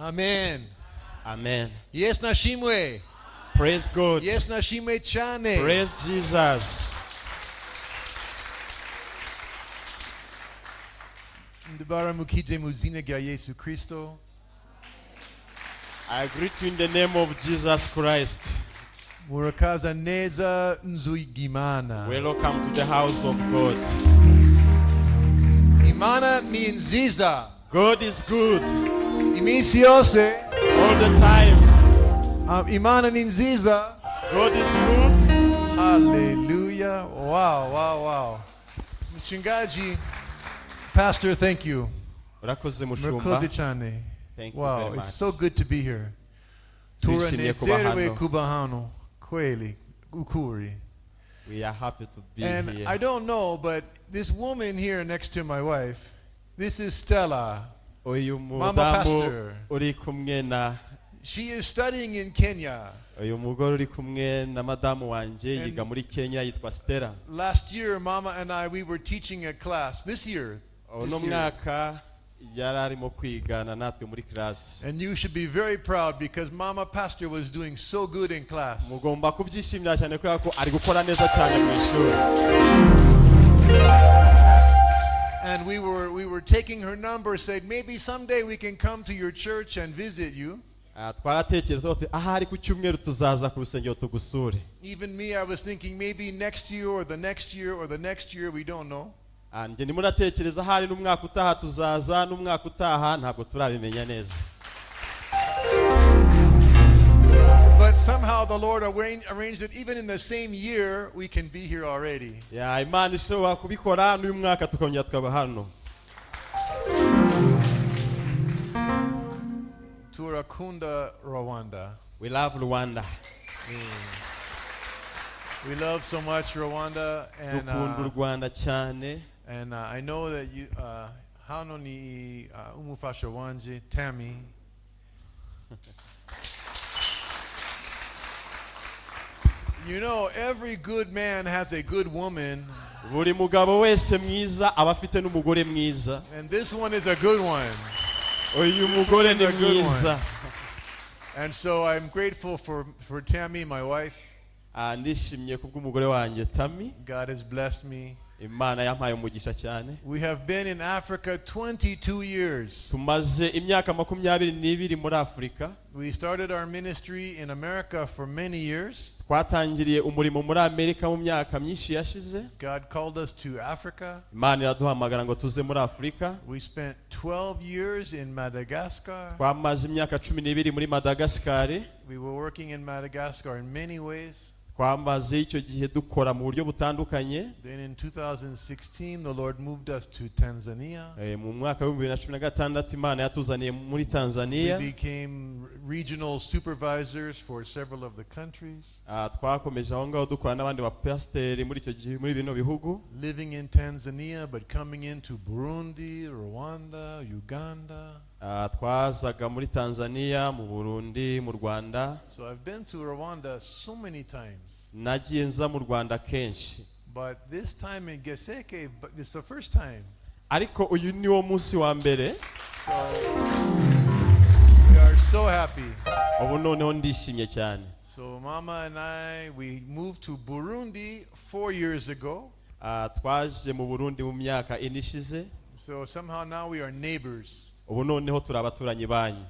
Amen. Amen. Yesu nashimwe. Praise God. Yesu nashimwe cyane. Praise Jesus. Ndabaramukije mu zina rya Yesu Kristo. I greet you in the name of Jesus Christ. Murakaza neza nzu y'Imana. Welcome to the house of God. Imana ni nziza. God is good Iminsi yose. All the time. Imana ni nziza. God is good. Hallelujah. Wow. Mchungaji, Pastor, thank you. Urakoze, mushumba. Murakoze cyane. Thank you Wow, very much. It's so good to be here. Turishimye kuba Turanezerewe hano. Kuba hano. Kweli, ukuri. We are happy to be And here. I don't know, but this woman here next to my wife, this is Stella. Uyu Mama mudamu Pastor. Uri kumwe na She is studying in Kenya. Uyu mugore uri kumwe na madamu wanjye And yiga muri Kenya, yitwa Stella. last year, Mama and I, we were teaching a class. This year. Uno This year. Mwaka yari arimo kwigana natwe muri class. And you should be very proud because Mama Pastor was doing so good in class. Mugomba kubyishimira cyane kubera ko ari gukora neza cyane mu ishuri. And we were taking her number, said maybe someday we can come to your church and visit you. Ah, twaratekereza tuti ahari ku cyumweru tuzaza ku rusengero tugusure. Even me, I was thinking maybe next year or the next year or the next year, we don't know. Ah, njye ndimo ndatekereza ahari n'umwaka utaha tuzaza n'umwaka utaha ntabwo turabimenya neza. But somehow the Lord arranged it, even in the same year, we can be here already. Ya Imana ishobora kubikora n'uyu mwaka tukongera tukaba hano. Turakunda Rwanda. We love Rwanda. We love so much Rwanda, and Dukunda u Rwanda cyane. and I know that you, hano ni umufasha wanje Tammy. Every good man has a good woman, Buri mugabo wese mwiza aba afite n'umugore mwiza. And this one is a good one. Uyu mugore ni Is a good one. mwiza. And so I'm grateful for Tammy, my wife. Ah, ndishimye kubw'umugore wanjye Tammy. God has blessed me. Imana yampaye umugisha cyane. We have been in Africa 22 years. Tumaze imyaka makumyabiri n'ibiri muri Afurika. We started our ministry in America for many years. Twatangiriye umurimo muri Amerika mu myaka myinshi yashize. God called us to Africa. Imana iraduhamagara ngo tuze muri Afurika. We spent 12 years in Madagascar. Twamaze imyaka cumi n'ibiri muri Madagasikari. We were working in Madagascar in many ways. Twamaze icyo gihe dukora mu buryo butandukanye. Then in 2016, the Lord moved us to Tanzania. Eh, mu mwaka w'ibihumbi bibiri na cumi na gatandatu Imana yatuzaniye muri Tanzania. We became regional supervisors for several of the countries. Ah, twakomeje aho ngaho dukora n'abandi bapasiteri muri icyo gihe muri bino bihugu. Living in Tanzania, but coming into Burundi, Rwanda, Uganda. Ah, twazaga muri Tanzania, mu Burundi, mu Rwanda. So I've been to Rwanda so many times. Nagiye nza mu Rwanda kenshi. But this time in Gaseke, but it's the first time. Ariko uyu ni wo munsi wa mbere. So we are so happy. Ubu noneho ndishimye cyane. So Mama and I, we moved to Burundi 4 years ago. Ah, twaje mu Burundi mu myaka ine ishize. So somehow now we are neighbors. Ubu noneho turi abaturanyi banyu.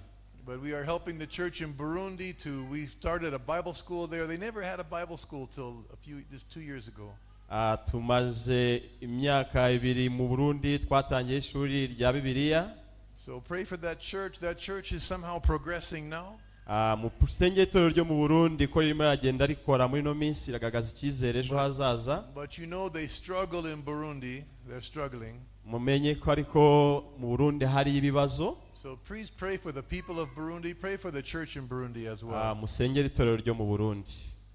But we are helping the church in Burundi to, we started a Bible school there. They never had a Bible school till just 2 years ago. Ah, tumaze imyaka ibiri mu Burundi twatangiye ishuri rya Bibiliya. So pray for that church. That church is somehow progressing now. Ah, mu rusengero itorero ryo mu Burundi ko ririmo riragenda rikora muri ino minsi iragaragaza icyizere ejo hazaza. But they struggle in Burundi. They're struggling. Mumenye ko ariko mu Burundi hari ibibazo. So please pray for the people of Burundi. Pray for the church in Burundi as Ah, well. Musengere itorero ryo mu Burundi.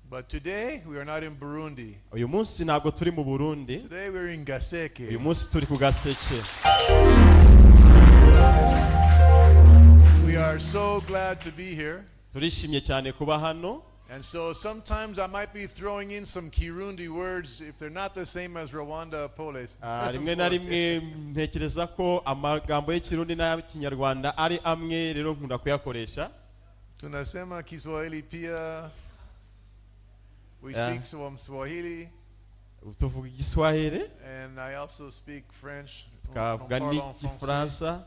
But today, we are not in Burundi. Uyu munsi ntabwo turi mu Burundi. Today, we're in Uyu Gaseke. Munsi turi ku Gaseke. We are so glad to be here. Turishimye cyane kuba hano. And so sometimes I might be throwing in some Kirundi words if they're not the same as Rwanda Poles. Ah, rimwe na rimwe ntekereza ko amagambo y'ikirundi n'ay'ikinyarwanda ari amwe, rero nkunda kuyakoresha. Tunasema Kiswahili pia. We speak some Swahili, Tuvuga igiswahili, and I also speak French. On tukavuga parle en français. n'igifaransa.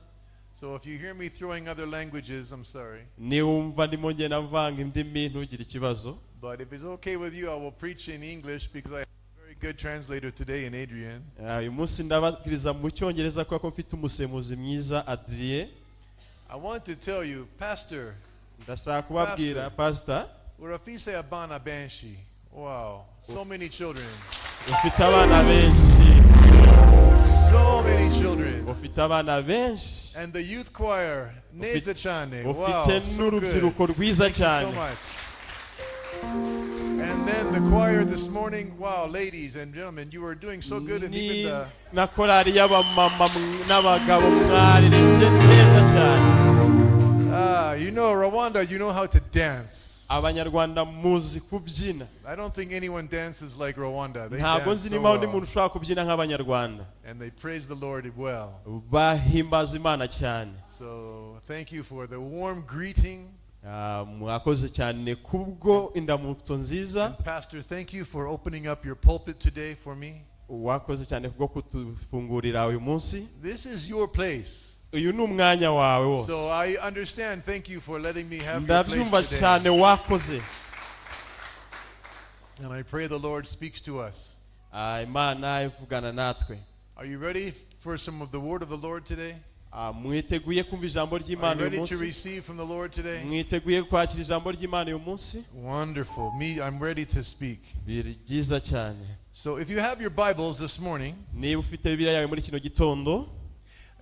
So if you hear me throwing other languages, I'm sorry. Niwumva ndimo ngenda mvanga indimi, ntugire ikibazo. But if it's okay with you, I will preach in English because I have a very good translator today in Adrian. Ah, uyu munsi ndababwiriza mu cyongereza kubera ko mfite umusemuzi mwiza Adrien. I want to tell you, Pastor, Ndashaka kubabwira, pastor, Urafise abana benshi. Wow, so many children. Ufite abana benshi. So many children. Ufite abana benshi. And the youth choir, neza cyane. Wow, Ufite so good. n'urubyiruko rwiza Thank you so cyane. much. And then the choir this morning, wow, ladies and gentlemen, you are doing so good. And Ni even the, na korali y'abamama n'abagabo, mwaririmbye neza cyane. Ah, Rwanda, you know how to dance. Abanyarwanda muzi kubyina. I don't think anyone dances like Rwanda. They Ntabwo dance nzi so nimba undi well. muntu ushobora kubyina nk'abanyarwanda. And they praise the Lord well. Bahimbaza Imana cyane. So thank you for the warm greeting. Ah, mwakoze cyane kubwo indamutso nziza. And Pastor, thank you for opening up your pulpit today for me. Wakoze cyane kubwo kutufungurira uyu munsi. This is your place. Uyu ni umwanya wawe wose. So I understand. Thank you for letting me have your place Ndabyumva today. cyane, wakoze. And I pray the Lord speaks to us. Ah, Imana ivugana natwe. Are you ready for some of the word of the Lord today? Ah, mwiteguye kumva ijambo Are ry'Imana you uyu ready to munsi? receive from the Lord today? Mwiteguye kwakira ijambo ry'Imana uyu munsi? Wonderful. Me, I'm ready to speak. Biri byiza cyane. So if you have your Bibles this morning, Niba ufite Bibiliya yawe muri kino gitondo,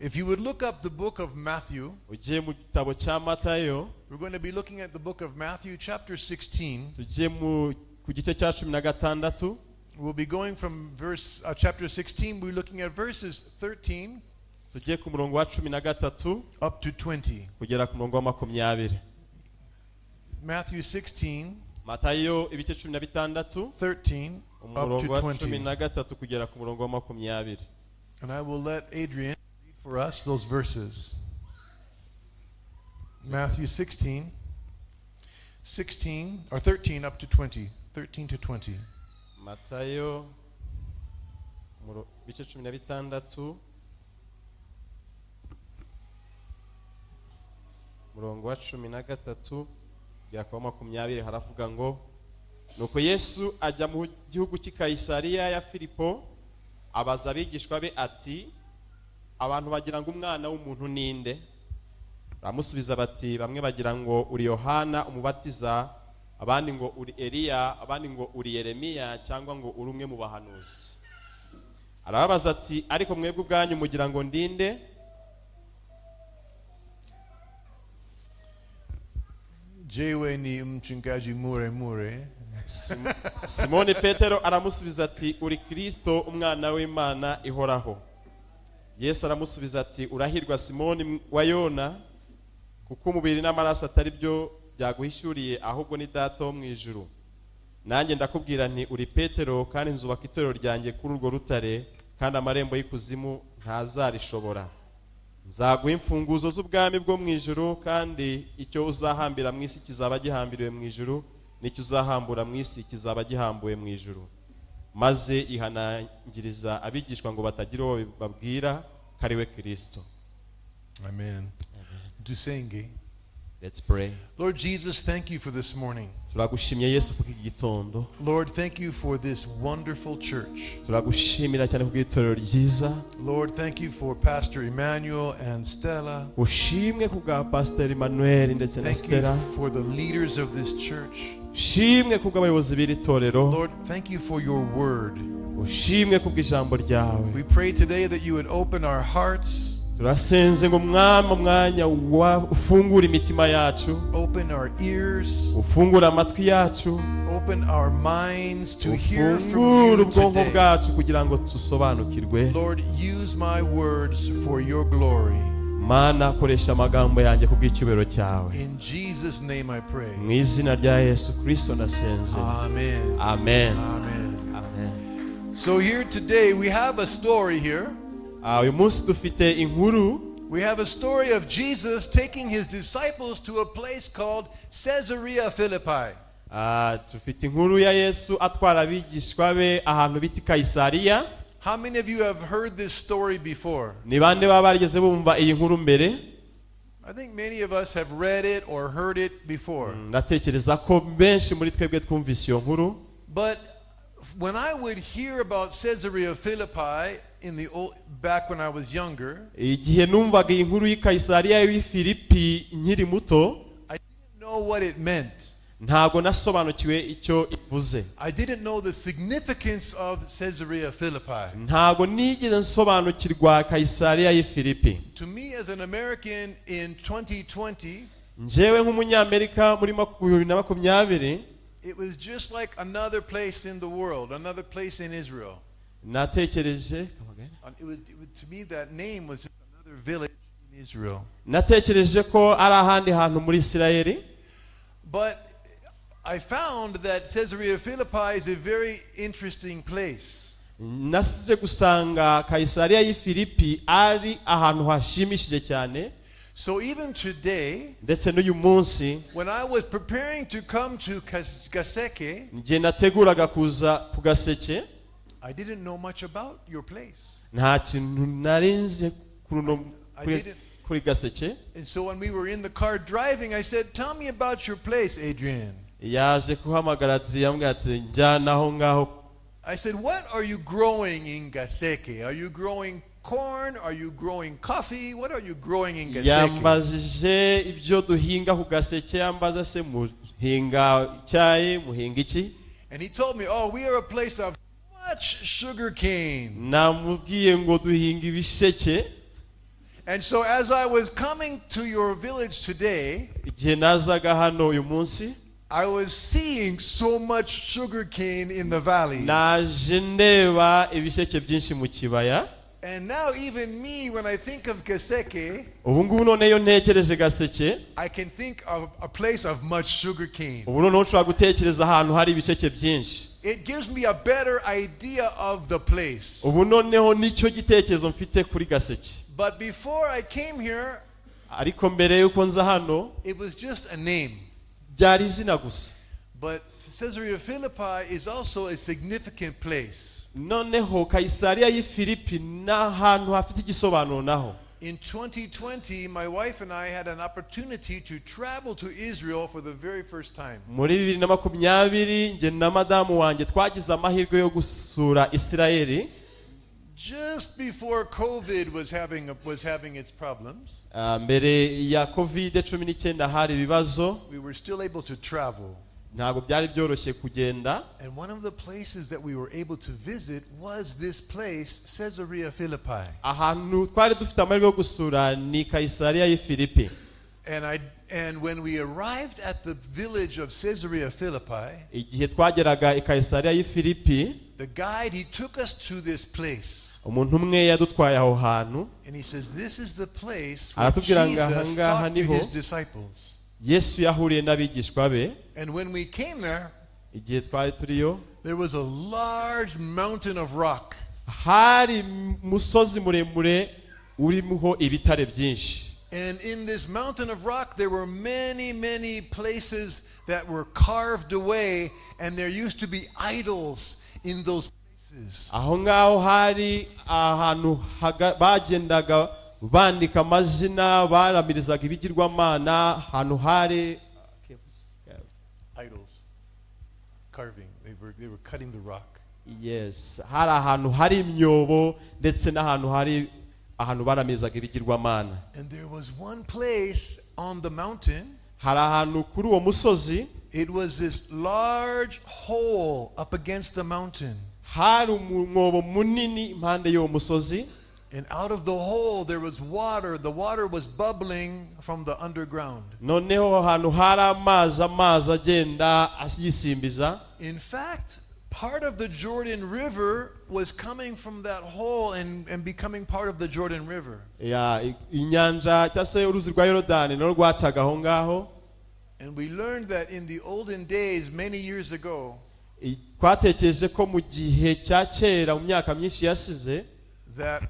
if you would look up the book of Matthew, ugiye mu gitabo cya Matayo, we're going to be looking at the book of Matthew, chapter 16. Tugiye mu ku gice cya 16. We'll be going from verse chapter 16. We're looking at verses 13 Tugiye ku murongo wa 13 up to 20. kugera ku murongo wa 20. Matthew 16, Matayo ibice 16, 13 up to umurongo wa cumi 20. na gatatu kugera ku murongo wa 20. And I will let Adrian read for us those verses. Matthew 16, 16 or 13 up to 20. 13 to 20. Matayo ibice 16, umurongo wa 13 kugera ku wa 20, haravuga ngo: Nuko Yesu ajya mu gihugu cy'i Kayisariya ya Filipo, abaza abigishwa be ati: "Abantu bagira ngo umwana w'umuntu ninde?" Baramusubiza bati: "Bamwe bagira ngo uri Yohana umubatiza, abandi ngo uri Eliya, abandi ngo uri Yeremiya cyangwa ngo uri umwe mu bahanuzi." Arababaza ati: "Ariko mwebwe ubwanyu mugira ngo ndinde?" Jewe ni mchungaji mure mure. Simoni Petero aramusubiza ati: "Uri Kristo, umwana w'Imana ihoraho." Yesu aramusubiza ati: "Urahirwa Simoni wa Yona, kuko umubiri n'amaraso atari byo byaguhishuriye, ahubwo ni Data wo mu ijuru. Nanjye ndakubwira nti uri Petero, kandi nzubaka itorero ryanjye kuri urwo rutare, kandi amarembo y'ikuzimu ntazarishobora. Nzaguha imfunguzo z'ubwami bwo mu ijuru, kandi icyo uzahambira mu isi kizaba gihambiriwe mu ijuru, n'icyo uzahambura mu isi kizaba gihambuwe mu ijuru." Maze yihanangiriza abigishwa ngo batagira uwo babwira ko ari we Kirisito. Amen. Dusenge. Let's pray. Lord Jesus, thank you for this morning. Turagushimye Yesu kubw'iki gitondo. Lord, thank you for this wonderful church. Turagushimira cyane kubw'itorero ryiza. Lord, thank you for Pastor Emmanuel and Stella. Ushimwe ku bwa Pasiteri Emmanuel ndetse na Thank Stella. you for the leaders of this church. Ushimwe ku bw'abayobozi b'iri torero. Lord, thank you for your word. Ushimwe ku bw'ijambo ryawe. We pray today that you would open our hearts, Turasenze ngo Mwami umwanya wa ufungure imitima yacu, open our ears, ufungure amatwi yacu, open our minds to hear from ufungure you ubwonko today. bwacu kugira ngo dusobanukirwe. Lord, use my words for your glory. Mana, koresha amagambo yanjye ku bw'icyubahiro cyawe. In Jesus' name I pray. Mu izina rya Yesu Kirisito ndasenze. Amen. Amen. Amen. Amen. So here today we have a story here. Ah, uyu munsi dufite inkuru. We have a story of Jesus taking his disciples to a place called Caesarea Philippi. Ah, dufite inkuru ya Yesu atwara abigishwa be ahantu bita i Kayisariya. How many of you have heard this story before? Ni bande baba barigeze bumva iyi nkuru mbere? I think many of us have read it or heard it before. Ndatekereza ko benshi muri twebwe twumvise iyo nkuru. But when I would hear about Caesarea Philippi in the old, back when I was younger, Igihe numvaga iyi nkuru y'i Kayisariya y'i Filipi nkiri muto, I didn't know what it meant. Ntabwo nasobanukiwe icyo ivuze. I didn't know the significance of Caesarea Philippi. Ntabwo nigeze nsobanukirwa Kayisariya y'i Filipi. To me, as an American in 2020, Njyewe nk'umunyamerika muri 2020, it was just like another place in the world, another place in Israel. Natekereje To me, that name was just another village in Israel. Natekereje ko ari ahandi hantu muri Isirayeli. But I found that Caesarea Philippi is a very interesting place. Nasize gusanga Kayisariya y'i Filipi ari ahantu hashimishije cyane. So even today, Ndetse n'uyu munsi, when I was preparing to come to Gaseke, njye nateguraga kuza ku Gaseke, I didn't know much about your place. Nta kintu nari nzi kuri uno- I kuri- didn't- kuri Gaseke. And so when we were in the car driving, I said, "Tell me about your place, Adrian." Yaje kuhamagara ati yambwira ati njyana aho ngaho. I said, "What are you growing in Gaseke? Are you growing corn? Are you growing coffee? What are you growing in Gaseke?" Yambajije ibyo duhinga ku Gaseke, yambaza se muhinga icyayi, muhinga iki? And he told me, "Oh, we are a place of much sugar cane." Namubwiye ngo duhinga ibisheke. And so as I was coming to your village today, Igihe nazaga hano uyu munsi, I was seeing so much sugar cane in the valleys. Naje ndeba ibisheke byinshi mu kibaya. And now even me, when I think of Gaseke, Ubu ngubu none iyo ntekereje Gaseke, I can think of a place of much sugar cane. Ubu noneho nshobora gutekereza ahantu hari ibisheke byinshi. It gives me a better idea of the place. Ubu noneho nicyo gitekerezo mfite kuri Gaseke. But before I came here, Ariko mbere y'uko nza hano, it was just a name. Byari izina gusa. But Caesarea Philippi is also a significant place. Noneho Kayisariya y'i Filipi ni ahantu hafite igisobanuro naho. In 2020, my wife and I had an opportunity to travel to Israel for the very first time. Muri 2020 njye na madamu wanjye twagize amahirwe yo gusura Isirayeli. Just before COVID was having its problems, Ah, mbere ya COVID 19 hari ibibazo, we were still able to travel. Ntabwo byari byoroshye kugenda. And one of the places that we were able to visit was this place, Caesarea Philippi. Ahantu twari dufite amahirwe yo gusura ni Kayisariya y'i Filipi. And when we arrived at the village of Caesarea Philippi, Igihe twageraga i Kayisariya y'i Filipi, the guide, he took us to this place. Umuntu umwe yadutwaye aho hantu. And he says, "This is the place where Aratubwira ngo Jesus ahangaha talked to niho his disciples." Yesu yahuriye n'abigishwa be. And when we came there, Igihe twari turiyo, there was a large mountain of rock. Hari umusozi muremure urimo ibitare byinshi. And in this mountain of rock, there were many, many places that were carved away, and there used to be idols in those places. Aho ngaho hari ahantu bagendaga bandika amazina baramirizaga ibigirwamana ahantu hari Idols. Carving. They were cutting the rock. Yes, hari ahantu hari imyobo ndetse n'ahantu hari ahantu baramirizaga ibigirwamana. And there was one place on the mountain. Hari ahantu kuri uwo musozi. It was this large hole up against the mountain. Hari umwobo munini impande y'uwo musozi. And out of the hole there was water. The water was bubbling from the underground. Noneho aho hantu hari amazi, amazi agenda yisimbiza. In fact, Part of the Jordan River was coming from that hole and becoming part of the Jordan River. Ya, inyanja cyangwa se uruzi rwa Yorodani narwo rwacaga aho ngaho. And we learned that in the olden days, many years ago, Twatekereje ko mu gihe cya kera, mu myaka myinshi yasize, that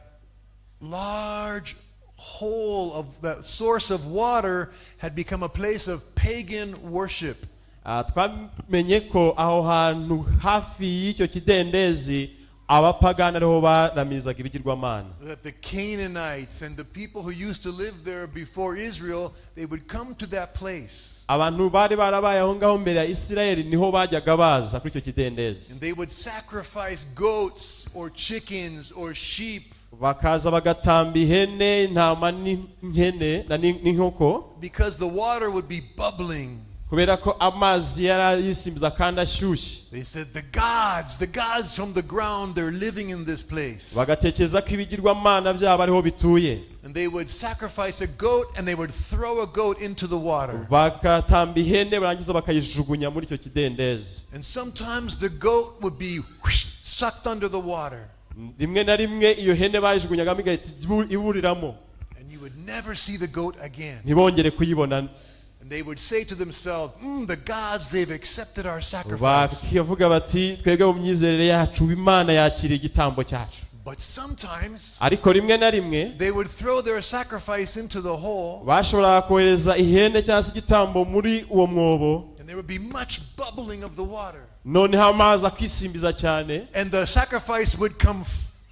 large hole of that source of water had become a place of pagan worship. Twamenye ko aho hantu hafi y'icyo kidendezi abapagani ariho baramizaga ibigirwamana. That the Canaanites and the people who used to live there before Israel, they would come to that place. Abantu bari barabaye aho ngaho mbere ya Isirayeli niho bajyaga baza kuri icyo kidendezi. And they would sacrifice goats or chickens or sheep Bakaza bagatamba ihene, intama n'inkene na n'inkoko because the water would be bubbling. Kubera ko amazi yari yisimbiza kandi ashyushye. They said, The gods from the ground, they're living in this place." Bagatekereza ko ibigirwamana byabo ariho bituye. And they would sacrifice a goat and they would throw a goat into the water. Bagatamba ihene barangiza bakayijugunya muri icyo kidendezi. And sometimes the goat would be whoosh, sucked under the water. Rimwe na rimwe iyo hene bayijugunyagamo igahita iburiramo. And you would never see the goat again. Ntibongere kuyibona. And they would say to themselves, "The gods, they've accepted our sacrifice." Bakavuga bati twebwe mu myizerere yacu Imana yakiriye igitambo cyacu. But sometimes Ariko rimwe na rimwe they would throw their sacrifice into the hole, bashoboraga kohereza ihene cyangwa se igitambo muri uwo mwobo, and there would be much bubbling of the water. Noneho amazi akisimbiza cyane. And the sacrifice would come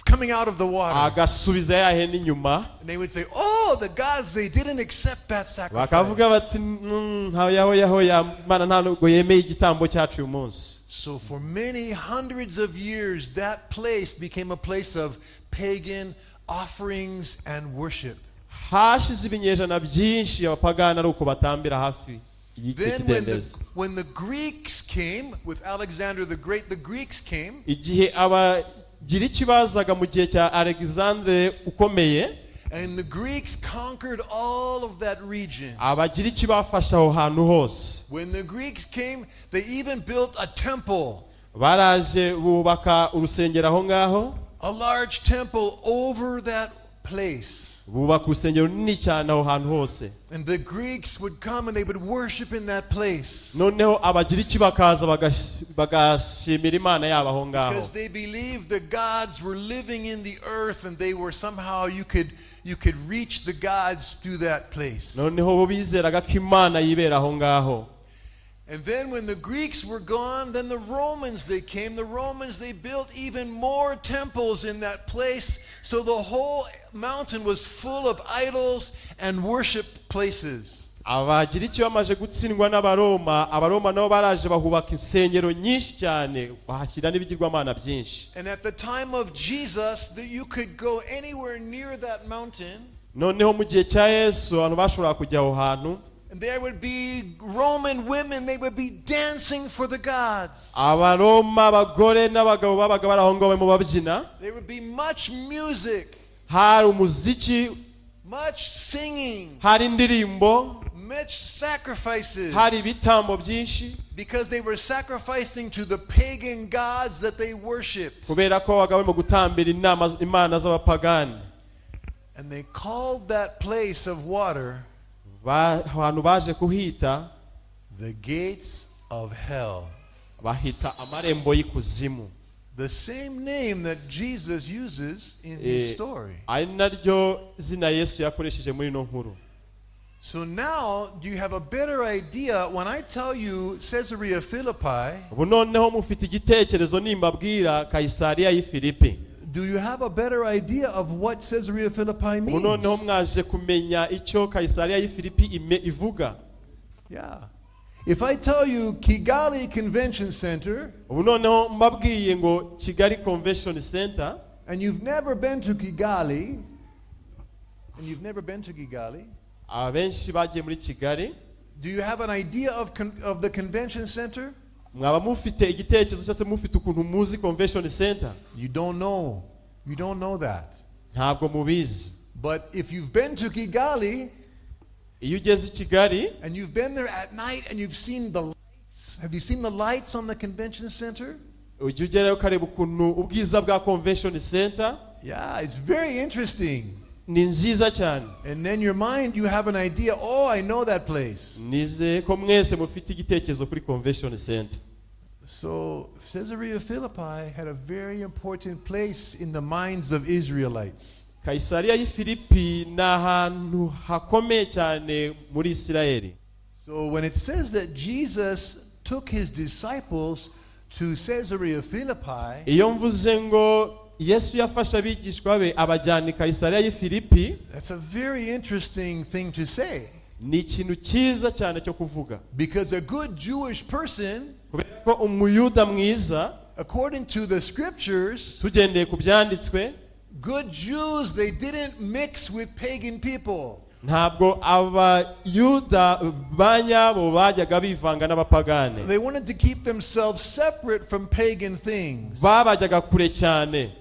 coming out of the water. Agasubiza ya hene inyuma. And they would say, "Oh, the gods, they didn't accept that sacrifice." Bakavuga bati "Mm, yaho yaho ya Mana ntabwo yemeye igitambo cyacu uyu munsi." So for many hundreds of years, that place became a place of pagan offerings and worship. Hashize ibinyejana byinshi abapagani ari uko batambira hafi y'icyo Then when the, kidendezi. When the Greeks came, with Alexander the Great, the Greeks came, Igihe Abagiriki bazaga mu gihe cya Alexandre ukomeye, and the Greeks conquered all of that region. Abagiriki bafashe aho hantu hose. When the Greeks came, they even built a temple, Baraje bubaka urusengero aho ngaho. A large temple over that place. Bubaka urusengero runini cyane aho hantu hose. And the Greeks would come and they would worship in that place. Noneho Abagiriki bakaza bagashimira imana yabo aho ngaho. Because they believed the gods were living in the earth and they were somehow you could reach the gods through that place. Noneho bo bizeraga ko imana yibera aho ngaho. And then when the Greeks were gone, then the Romans, they came. The Romans, they built even more temples in that place. So the whole mountain was full of idols and worship places. Abagiriki bamaze gutsindwa n'Abaroma, Abaroma nabo baraje bahubaka insengero nyinshi cyane bahashyira n'ibigirwamana byinshi. And at the time of Jesus, that you could go anywhere near that mountain, Noneho mu gihe cya Yesu abantu bashoboraga kujya aho hantu, and there would be Roman women, they would be dancing for the gods. Abaroma abagore n'abagabo babaga bari aho ngaho barimo babyina. There would be much music, Hari umuziki, much singing, hari indirimbo, much sacrifices. Hari ibitambo byinshi. Because they were sacrificing to the pagan gods that they worshipped. Kubera ko babaga barimo gutambira inama imana z'abapagani. And they called that place of water Ahantu baje kuhita the gates of hell. Bahita amarembo y'ikuzimu. The same name that Jesus uses in his story. Ari naryo zina Yesu yakoresheje muri ino nkuru. So now you have a better idea when I tell you Caesarea Philippi. Ubu noneho mufite igitekerezo nimbabwira Kayisariya y'i Filipi. Do you have a better idea of what Caesarea Philippi Ubu noneho means? mwaje kumenya icyo Kayisariya y'i Filipi ivuga. Yeah. If I tell you Kigali Convention Center Ubu noneho mbabwiye ngo Kigali Convention Center, and you've never been to Kigali, and you've never been to Kigali, abenshi bagiye muri Kigali, do you have an idea of the convention center? Mwaba mufite igitekerezo cyangwa se mufite ukuntu muzi convention center? You don't know. You don't know that. Ntabwo mubizi. But if you've been to Kigali Iyo ugeze i Kigali and you've been there at night and you've seen the lights, have you seen the lights on the convention center? Ujya ugerayo ukareba ukuntu ubwiza bwa convention center. Yeah, it's very interesting. Ni nziza cyane. And then your mind, you have an idea. Oh, I know that place. Nizeye ko mwese mufite igitekerezo kuri convention center. So Caesarea Philippi had a very important place in the minds of Israelites. Kayisariya y'i Filipi ni ahantu hakomeye cyane muri Isirayeli. So when it says that Jesus took his disciples to Caesarea Philippi, Iyo mvuze ngo Yesu yafashe abigishwa be abajyana i Kayisariya y'i Filipi, that's a very interesting thing to say. Ni ikintu cyiza cyane cyo kuvuga. Because a good Jewish person, Kubera ko umuyuda mwiza, according to the scriptures, tugendeye ku byanditswe, good Jews, they didn't mix with pagan people. Ntabwo abayuda ba nyabo bajyaga bivanga n'abapagane. They wanted to keep themselves separate from pagan things. Babajyaga kure cyane.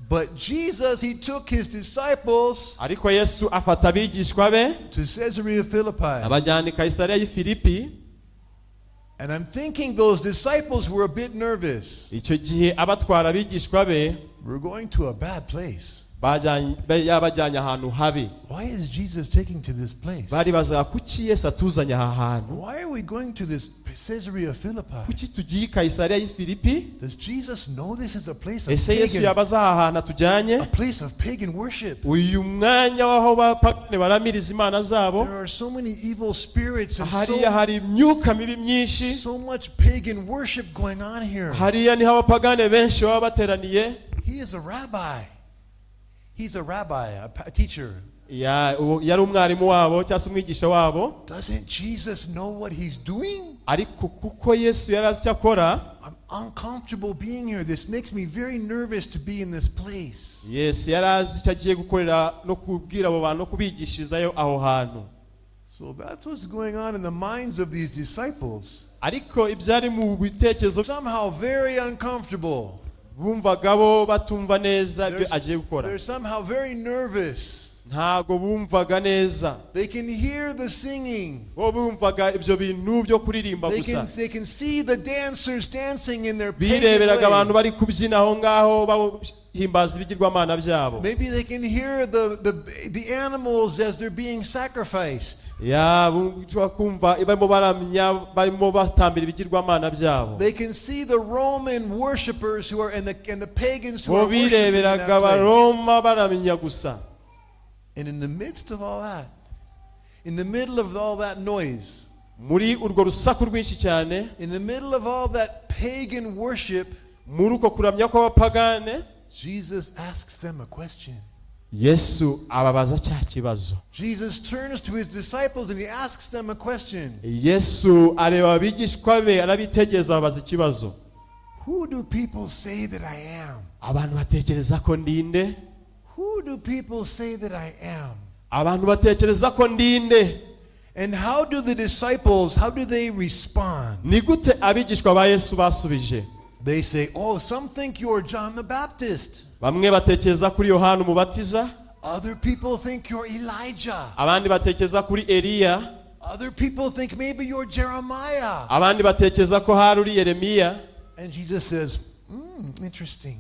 But Jesus, he took his disciples Ariko Yesu afata abigishwa be to Caesarea Philippi. abajyana i Kayisariya y'i Filipi. And I'm thinking those disciples were a bit nervous. Icyo gihe abatwara abigishwa be, We're going to a bad place. Yabajyanye ahantu habi. Why is Jesus taking to this place? Baribazaga kuki Yesu atuzanye aha hantu. Why are we going to this Caesarea Philippi? Kuki tugiye i Kayisariya y'i Filipi? Does Jesus know this is a place of Ese Yesu pagan, yaba azi aha hantu atujyanye? a place of pagan worship? Uyu mwanya w'aho bapagani baramiriza imana zabo. There are so many evil spirits and Hariya so, hari imyuka mibi myinshi. So much pagan worship going on here. Hariya niho abapagane benshi baba bateraniye. He is a rabbi. He's a rabbi, a teacher. Yari umwarimu wabo cyangwa se umwigisha wabo. Doesn't Jesus know what he's doing? Ariko kuko Yesu yari azi icyo akora, I'm uncomfortable being here. This makes me very nervous to be in this place. Yesu yari azi icyo agiye gukorera no kubwira abo bantu no kubigishirizayo aho hantu. So that's what's going on in the minds of these disciples. Ariko ibyari mu bitekerezo, Somehow very uncomfortable. Bumvaga bo batumva neza ibyo agiye gukora. They're somehow very nervous. Ntabwo bumvaga neza. They can hear the singing. Bo bumvaga ibyo bintu byo kuririmba They gusa. can see the dancers dancing in their pagan Bireberaga abantu way. bari kubyina aho ngaho bahimbaza ibigirwamana byabo. Maybe they can hear the animals as they're being sacrificed. Ya ushobora kumva barimo baramya barimo batambira ibigirwamana byabo. They can see the Roman worshippers who are and the pagans who Bo are worshiping in bireberaga that place. abaroma baramya gusa. And in the midst of all that, in the middle of all that noise, Muri urwo rusaku rwinshi cyane, in the middle of all that pagan worship, muri uko kuramya kw'abapagane, Jesus asks them a question. Yesu ababaza cya kibazo. Jesus turns to his disciples and he asks them a question. Yesu areba abigishwa be arabitegereza ababaza ikibazo. Who do people say that I am? Abantu batekereza ko ndinde? Who do people say that I am? Abantu batekereza ko ndinde? And how do the disciples, how do they respond? Ni gute abigishwa ba Yesu basubije? They say, "Oh, some think you're John the Baptist. Bamwe batekereza kuri Yohana umubatiza. Other people think you're Elijah. Abandi batekereza kuri Eliya. Other people think maybe you're Jeremiah." Abandi batekereza ko hari uri Yeremiya. And Jesus says, interesting.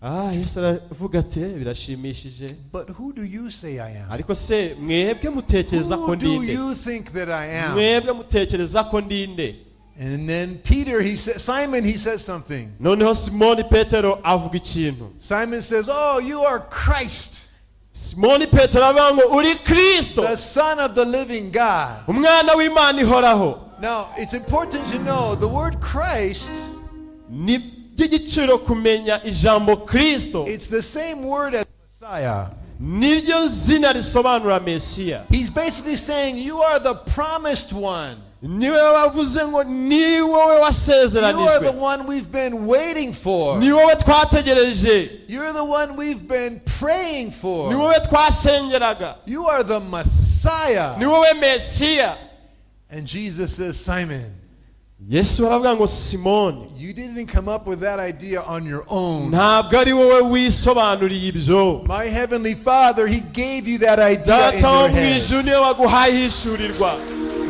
Ah, Yesu aravuga ati birashimishije. But who do you say I am? Ariko se mwebwe mutekereza ko Who do ndinde? you think that I am?" Mwebwe mutekereza ko ndinde? And then Peter, he says, Simon, he says something. Noneho Simoni Petero avuga ikintu. Simon says, "Oh, you are Christ, Simoni Petero aravuga ngo uri Kristo, the Son of the living God." umwana w'Imana ihoraho. Now, it's important to know the word Christ, Ni iby'igiciro kumenya ijambo Kristo. It's the same word as Messiah. Niryo zina risobanura Mesiya. He's basically saying, "You are the promised one. Niwe wavuze ngo ni wowe You are the wasezeranijwe, one we've been waiting for. ni wowe twategereje, You're the one we've been praying ni for. wowe twasengeraga, You are the Messiah." ni wowe Mesiya. And Jesus says, "Simon, Yesu aravuga ngo Simoni, you didn't come up with that idea on your own. ntabwo ari wowe wisobanuriye ibyo. My heavenly Father, He gave you that idea in Data wo your mu head. ijuru niwe waguhaye ihishurirwa.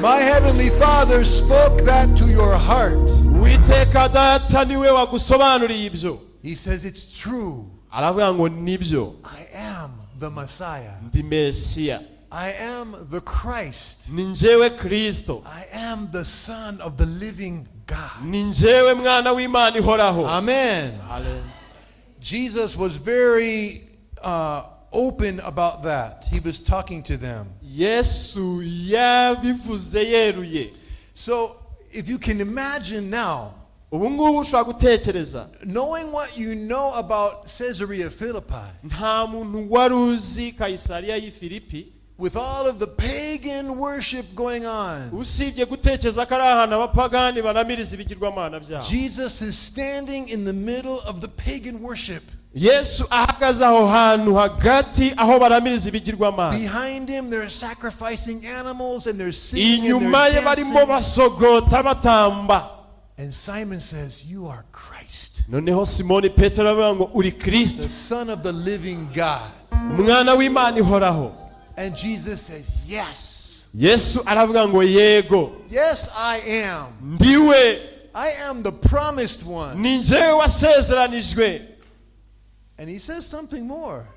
My heavenly Father spoke that to your heart." Uwiteka Data niwe wagusobanuriye ibyo. He says, "It's true. Aravuga ngo nibyo. I am the Messiah. Ndi Mesiya. I am the Christ. Ni njyewe Kristo. I am the Son of the living God." Ni njyewe mwana w'Imana ihoraho. Amen. Amen. Jesus was very open about that. He was talking to them. Yesu yabivuze yeruye. So if you can imagine now, Ubu ngubu ushobora gutekereza, knowing what you know about Caesarea Philippi, nta muntu wari uzi Kayisariya y'i Filipi, with all of the pagan worship going on, usibye gutekereza ko ari ahantu abapagani baramiriza ibigirwamana byabo, Jesus is standing in the middle of the pagan worship. Yesu ahagaze aho hantu hagati aho baramiriza ibigirwamana. Behind him, they're sacrificing animals and they're singing and Inyuma ye they're barimo dancing. basogota batamba. And Simon says, "You are Christ, Noneho Simoni Petero aravuga ngo uri Kristo, the Son of the living God." umwana w'Imana ihoraho. And Jesus says, "Yes. Yesu aravuga ngo yego. Yes, I am. Ndiwe. I am the promised one." Ni njyewe wasezeranijwe. And he says something more.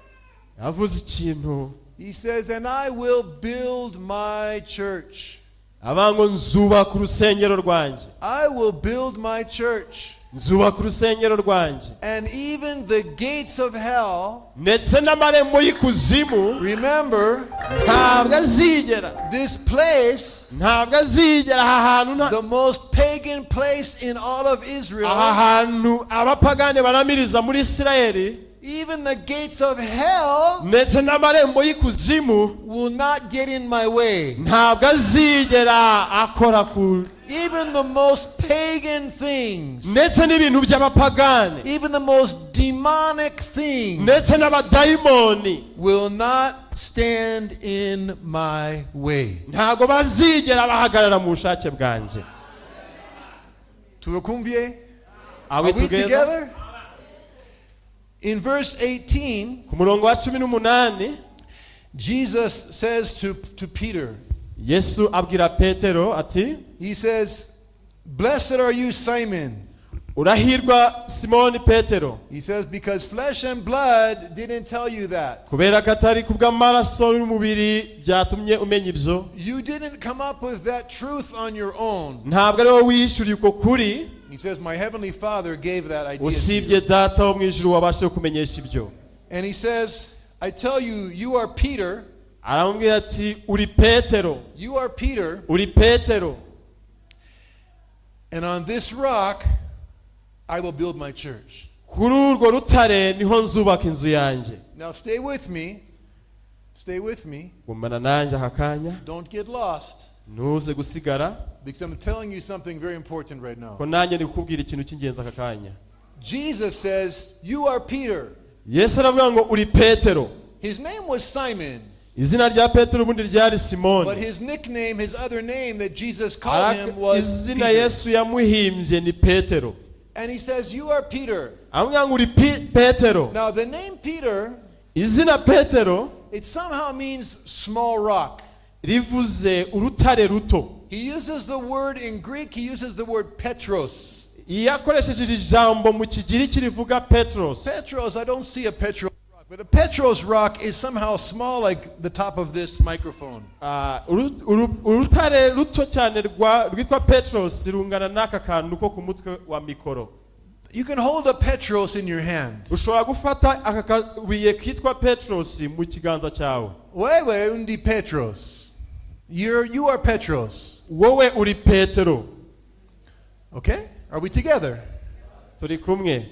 Yavuze ikintu. He says, "And I will build my church." Avuga ngo nzubaka urusengero rwanjye. I will build my church. Nzubaka urusengero rwanjye. And even the gates of hell, Ndetse n'amarembo y'ikuzimu, remember, ntabwo azigera, this place, ntabwo azigera aha hantu the most pagan place in all of Israel, aha hantu abapagani baramiriza muri Isirayeli, even the gates of hell ndetse n'amarembo y'ikuzimu will not get in my way. Ntabwo azigera akora ku Even the most pagan things, ndetse n'ibintu by'abapagani, even the most demonic things ndetse n'abadayimoni will not stand in my way. Ntabwo bazigera bahagarara mu bushake bwanjye. Turakumvye? Are we Are we together? together? In verse 18, Ku murongo wa 18, Jesus says to Peter, Yesu abwira Petero ati, He says, "Blessed are you, Simon." Urahirwa Simoni Petero, He says, "Because flesh and blood didn't tell you that." kubera ko atari kubw'amaraso n'umubiri byatumye umenya ibyo. You didn't come up with that truth on your own. Ntabwo ari wowe wiyishyuriye uko kuri. He says, "My heavenly Father gave that idea to you." Usibye Data wo mu ijuru wabashe kumenyesha ibyo. And he says, "I tell you, you are Peter." Aramubwira ati uri Petero. You are Peter. Uri Petero. "And on this rock, I will build my church." Kuri urwo rutare niho nzubaka inzu yanjye. Now stay with me. Stay with me. Gumana nanjye aka kanya. Don't get lost. Ntuze gusigara. Because I'm telling you something very important right now. Ko nanjye ndi kukubwira ikintu cy'ingenzi aka kanya. Jesus says, "You are Peter." Yesu aravuga ngo uri Petero. His name was Simon, Izina rya Petero ubundi ryari but Simoni. his nickname, his other name that Jesus called him was Izina Peter. Yesu yamuhimbye ni Petero. And he says, "You are Peter." Aramubwira ngo uri Petero. Now, the name Peter, Izina Petero it somehow means small rock. Rivuze urutare ruto. He uses the word in Greek, he uses the word Petros. Iyo akoresheje iri jambo mu Kigiriki rivuga Petros. Petros, I don't see a Petros rock, but a Petros rock is somehow small like the top of this microphone. Ah, urutare ruto cyane rwitwa Petros rungana n'aka kantu ko ku mutwe wa mikoro. You can hold a Petros in your hand. Ushobora gufata aka kabuye kitwa Petros mu kiganza cyawe. Wewe undi Petros. You are Petros. Wowe uri Petero. Okay? Are we together? Turi kumwe?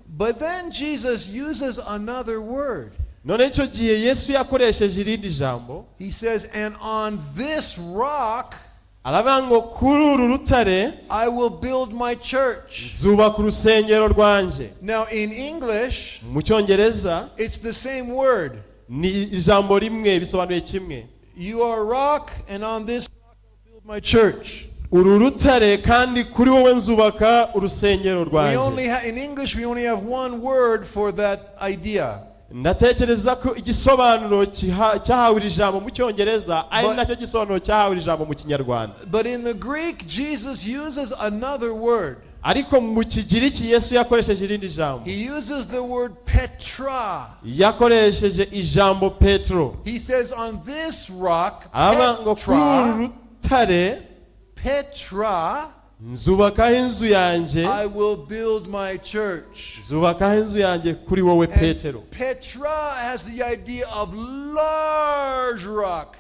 But then Jesus uses another word. None icyo gihe Yesu yakoresheje irindi jambo. He says, "And on this rock Aravuga ngo kuri uru rutare I will build my church." zubaka urusengero rwanjye. Now, in English, Mu Cyongereza it's the same word. Ni ijambo rimwe bisobanuye kimwe. You are rock, and on this rock I will build my church. Uru rutare kandi kuri wowe nzubaka urusengero We rwanjye. only in English, we only have one word for that idea. Ndatekereza ko igisobanuro cyahawe iri jambo mu Cyongereza ari nacyo gisobanuro cyahawe iri jambo mu Kinyarwanda. But in the Greek, Jesus uses another word. Ariko mu Kigiriki Yesu yakoresheje irindi jambo. He uses the word Petra. Yakoresheje ijambo Petro. He says, "On this rock," Aravuga ngo kuri uru Petra, rutare Petra, nzubakaho inzu yanjye. "I will build my church." Nzubakaho inzu yanjye kuri wowe Petero. And Petra has the idea of large rock.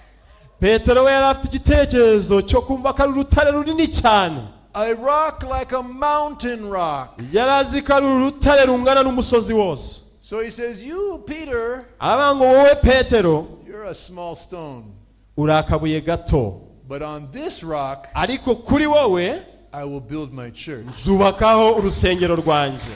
Petero we yari afite igitekerezo cyo kumva ko ari urutare runini cyane. A rock like a mountain rock. Yari azi ko ari urutare rungana n'umusozi wose. So he says, "You, Peter, Aravuga ngo wowe Petero, you're a small stone. uri akabuye gato. But on this rock, Ariko kuri wowe I will build my church." nzubakaho urusengero rwanjye.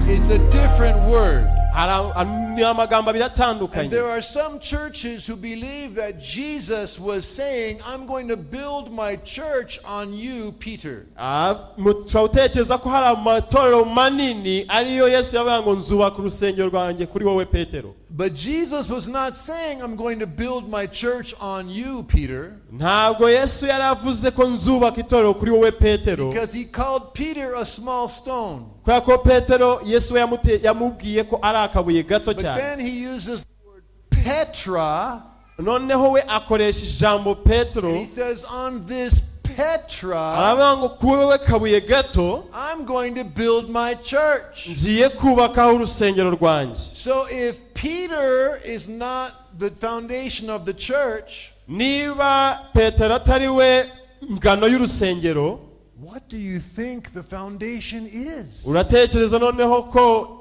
It's a different word. Hari ni amagambo abiri And atandukanye. there are some churches who believe that Jesus was saying, "I'm going to build my church on you, Peter." Ah, ushobora gutekereza ko hari amatorero manini ariyo Yesu yavuga ngo nzubaka urusengero rwanjye kuri wowe Petero. But Jesus was not saying, "I'm going to build my church on you, Peter," Ntabwo Yesu yari avuze ko nzubaka itorero kuri wowe Petero, because he called Peter a small stone. kubera ko Petero Yesu we yamubwiye ko ari akabuye gato But cyane. then he uses the word Petra, Noneho we akoresha ijambo Petero. And he says, "On this Petra, Aravuga ngo kuri wowe kabuye gato, I'm going to build my church." ngiye kubakaho urusengero rwanjye. So if Peter is not the foundation of the church, Niba Petero atari we ngano y'urusengero, what do you think the foundation is? Uratekereza noneho ko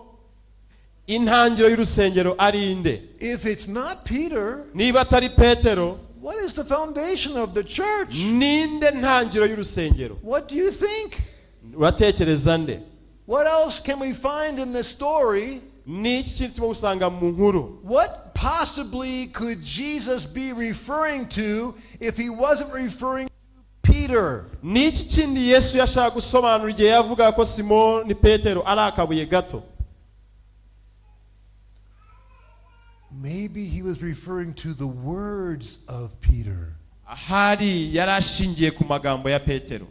intangiriro y'urusengero ari inde? If it's not Peter, Niba atari Petero, what is the foundation of the church? ninde ntangiriro y'urusengero? What do you think? Uratekereza nde? What else can we find in this story? Ni iki kintu turimo gusanga mu nkuru? What possibly could Jesus be referring to if he wasn't referring to Peter? Ni iki kindi Yesu yashaka gusobanura igihe yavuga ko Simoni Petero ari akabuye gato? Maybe he was referring to the words of Peter. Ahari yari ashingiye ku magambo ya Petero.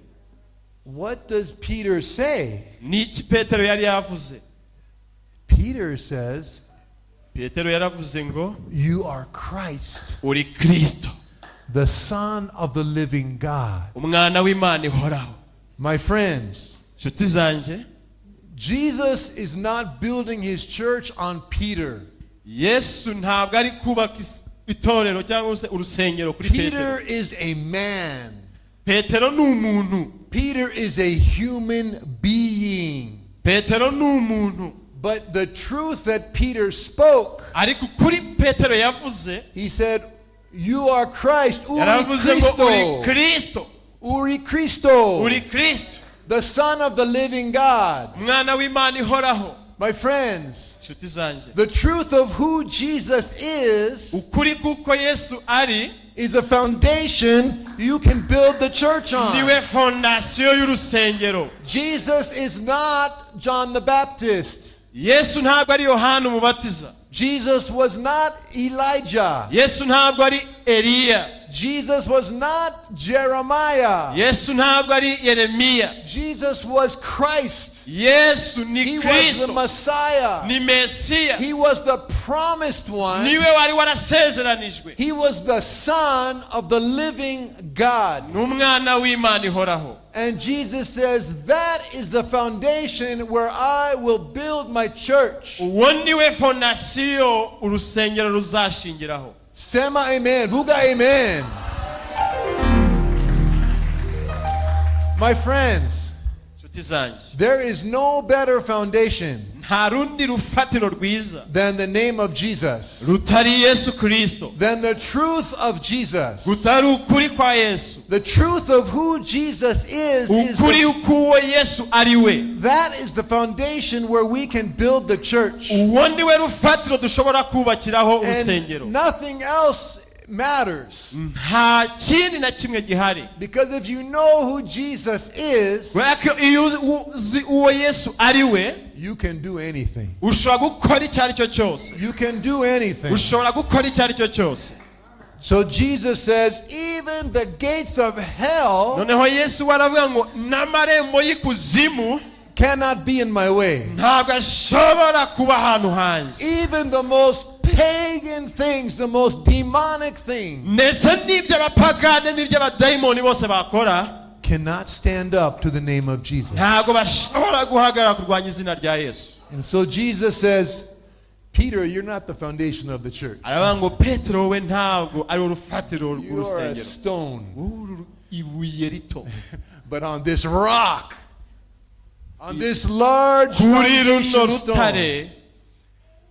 What does Peter say? Ni iki Petero yari yavuze? Peter says, Petero yaravuze ngo, "You are Christ, "Uri Kristo, the Son of the living God." umwana w'Imana ihoraho." My friends, Inshuti zanjye, Jesus is not building his church on Peter. Yesu ntabwo ari kubaka itorero cyangwa se urusengero kuri Peter Petero. is a man. Petero ni umuntu. Peter is a human being. Petero ni umuntu. But the truth that Peter spoke, Ariko ukuri Petero yavuze, he said, "You are Christ, Uri yaravuze ngo uri Christo, Kristo, Uri Christo, uri Kristo, the Son of the living God." umwana w'Imana ihoraho. My friends, Inshuti zanjye, the truth of who Jesus is ukuri kuko Yesu ari is a foundation you can build the church on. niwe fondasiyo y'urusengero. Jesus is not John the Baptist. Yesu ntabwo ari Yohana Umubatiza. Jesus was not Elijah. Yesu ntabwo ari Eliya. Jesus was not Jeremiah. Yesu ntabwo ari Yeremiya. Jesus was Christ. Yesu ni He was the Kristo, Messiah. ni Mesiya. He was the promised one. Niwe wari warasezeranijwe. He was the Son of the living God. Ni umwana w'Imana ihoraho. And Jesus says, "That is the foundation where I will build my church." Uwo niwe fondasiyo urusengero ruzashingiraho. Sema amen. Vuga amen. My friends, Inshuti zanjye, there is no better foundation nta rundi rufatiro rwiza than the name of Jesus, rutari Yesu Kristo, than the truth of Jesus. rutari ukuri kwa Yesu. The truth of who Jesus is Ukuri k'uwo Yesu ari we, that is the foundation where we can build the church. Uwo niwe rufatiro dushobora kubakiraho urusengero. And nothing else matters. Nta kindi na kimwe gihari. Because if you know who Jesus is, Kubera ko iyo uzi uwo Yesu ari we, you can do anything. ushobora gukora icyo ari cyo cyose. You can do anything. Ushobora gukora icyo ari cyo cyose. So Jesus says, even the gates of hell Noneho Yesu we aravuga ngo n'amarembo y'ikuzimu cannot be in my way. ntabwo ashobora kuba ahantu hanjye. Even the most pagan things, the most demonic things, Ndetse n'iby'abapagane n'iby'abadayimoni bose bakora cannot stand up to the name of Jesus. ntabwo bashobora guhagarara kurwanya izina rya Yesu. And so Jesus says, Peter, you're not the foundation of the church. Aravuga ngo Petero we ntabwo ari urufatiro You are a rw'urusengero. Stone. Wowe uri ibuye rito. But on this rock, on this large Kuri runo foundation stone, rutare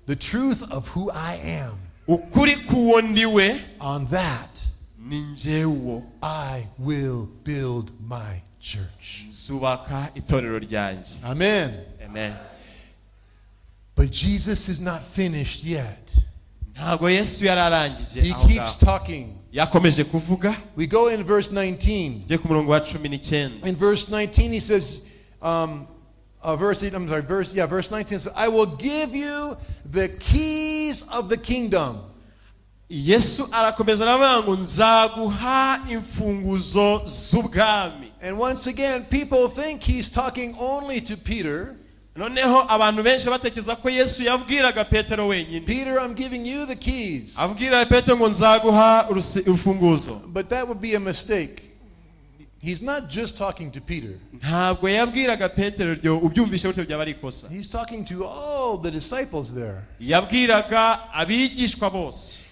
the truth of who I am, ukuri k'uwo ndiwe on that ni njyewe I will build my church. Nzubaka itorero ryanjye. Amen. Amen. But Jesus is not finished yet. Ntabwo Yesu yari arangije He aho keeps ngaho. Talking. Yakomeje kuvuga. We go in verse 19. Tujye ku murongo wa 19. In verse 19, he says, verse 8, I'm sorry, verse, yeah, verse 19 says, "I will give you the keys of the kingdom." Yesu arakomeza aravuga ngo nzaguha imfunguzo z'ubwami. And once again, people think he's talking only to Peter. Noneho abantu benshi batekereza ko Yesu yabwiraga Petero wenyine. "Peter, I'm giving you the keys." Abwira Petero ngo nzaguha urufunguzo. But that would be a mistake. He's not just talking to Peter. Ntabwo yabwiraga Petero iryo ubyumvishe gutyo byaba ari ikosa. He's talking to all the disciples there. Yabwiraga abigishwa bose.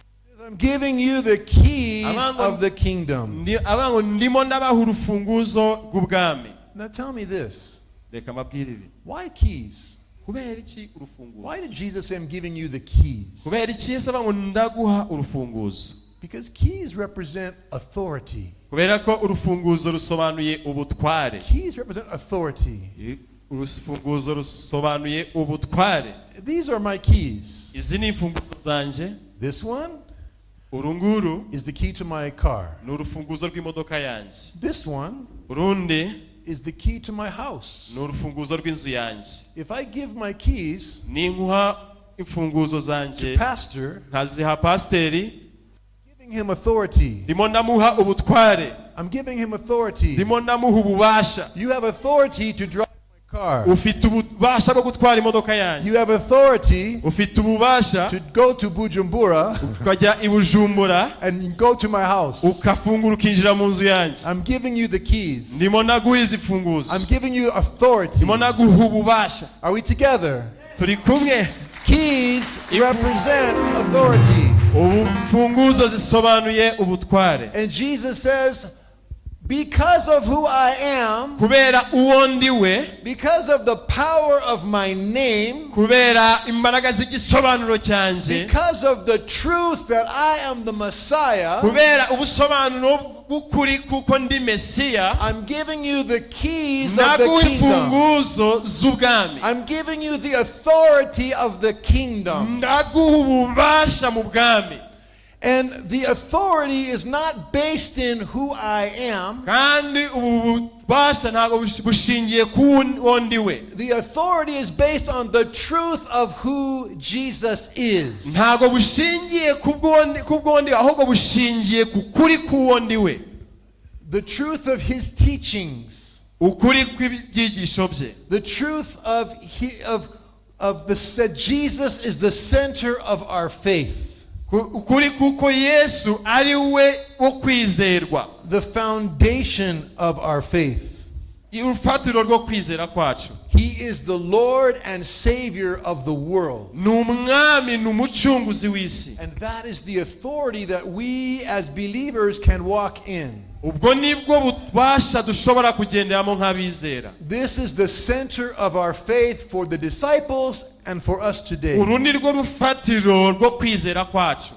"I'm giving you the keys Avuga of the kingdom." Avuga ngo ndimo ndabaha urufunguzo rw'ubwami. Now tell me this. Reka mbabwire ibi. Why keys? Kubera iki urufunguzo? Why did Jesus say, "I'm giving you the keys"? Kubera iki Yesu avuga ngo ndaguha urufunguzo? Because keys represent authority. Kubera ko urufunguzo rusobanuye ubutware. Keys represent authority. Urufunguzo rusobanuye ubutware. These are my keys. Izi ni imfunguzo zanjye. This one Uru nguru is the key to my car. Ni urufunguzo rw'imodoka yanjye. This one Urundi is the key to my house. Ni urufunguzo rw'inzu yanjye. If I give my keys Ninkuha imfunguzo zanjye to pastor, nkaziha pasiteri giving him authority. Ndimo ndamuha ubutware. I'm giving him authority. Ndimo ndamuha ububasha. You have authority to drive my car. Ufite ububasha bwo gutwara imodoka yanjye. You have authority Ufite ububasha to go to Bujumbura ukajya i Bujumbura and go to my house. Ukafungura ukinjira mu nzu yanjye. I'm giving you the keys. Ndimo naguha izi mfunguzo. I'm giving you authority. Ndimo naguha ububasha. Are we together? Turi kumwe? Keys represent authority. Ubufunguzo zisobanuye ubutware. And Jesus says, "Because of who I am, Kubera uwo ndi we because of the power of my name, kubera imbaraga z'igisobanuro cyanjye because of the truth that I am the Messiah, kubera ubusobanuro bw'ukuri kuko ndi Mesiya I'm giving you the keys of the naguha kingdom. imfunguzo z'ubwami. I'm giving you the authority of the kingdom." Ndaguha ububasha mu bwami. And the authority is not based in who I am. Kandi ubu bubasha ntabwo bushingiye ku wo ndi we. The authority is based on the truth of who Jesus is. Ntabwo bushingiye ku bw'uwo ndi we ahubwo bushingiye ku kuri k'uwo ndi we. The truth of his teachings. Ukuri kw'ibyigisho bye. The truth of the that Jesus is the center of our faith. Ukuri kuko Yesu ari we wo kwizerwa. The foundation of our faith. Urufatiro rwo kwizera kwacu. He is the Lord and Savior of the world. Ni umwami ni umucunguzi w'isi. And that is the authority that we as believers can walk in. Ubwo nibwo bubasha dushobora kugenderamo nk'abizera. This is the center of our faith for the disciples and for us today. Uru ni rwo rufatiro rwo kwizera kwacu.